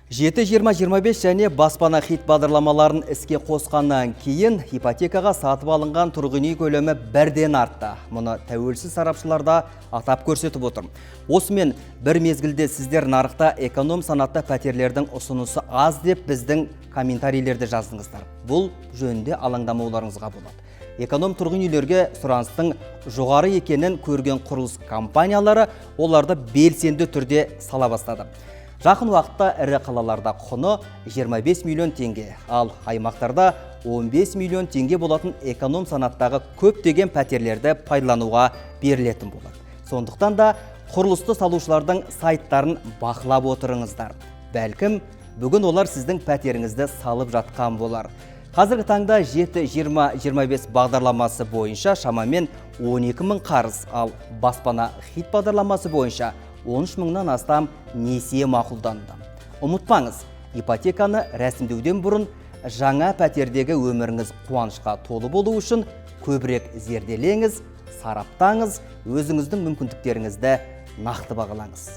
7-20-25 және «Баспана хит» бағдарламаларын іске қосқаннан кейін ипотекаға сатып алынған тұрғын үй көлемі бірден артты. Мұны тәуелсіз сарапшылар да атап көрсетіп отыр. Осымен бір мезгілде сіздер нарықта эконом санатты пәтерлердің ұсынысы аз деп біздің комментарийлерде жаздыңыздар. Бұл жөнінде алаңдамауларыңызға болады. Эконом тұрғын үйлерге сұраныстың жоғары екенін көрген құрылыс компаниялары оларды белсенді түрде сала бастады. Жақын уақытта ірі қалаларда құны 25 миллион теңге, ал аймақтарда 15 миллион теңге болатын эконом санаттағы көптеген пәтерлерді пайдалануға берілетін болады. Сондықтан да құрылысты салушылардың сайттарын бақылап отырыңыздар. Бәлкім, бүгін олар сіздің пәтеріңізді салып жатқан болар. Қазіргі таңда 7-20-25 бағдарламасы бойынша шамамен 12 мың қарыз, ал «Баспана хит» бағдарламасы бойынша 13 мыңнан астам несие мақұлданды. Ұмытпаңыз, ипотеканы рәсімдеуден бұрын жаңа пәтердегі өміріңіз қуанышқа толы болу үшін көбірек зерделеңіз, сараптаңыз, өзіңіздің мүмкіндіктеріңізді нақты бағалаңыз.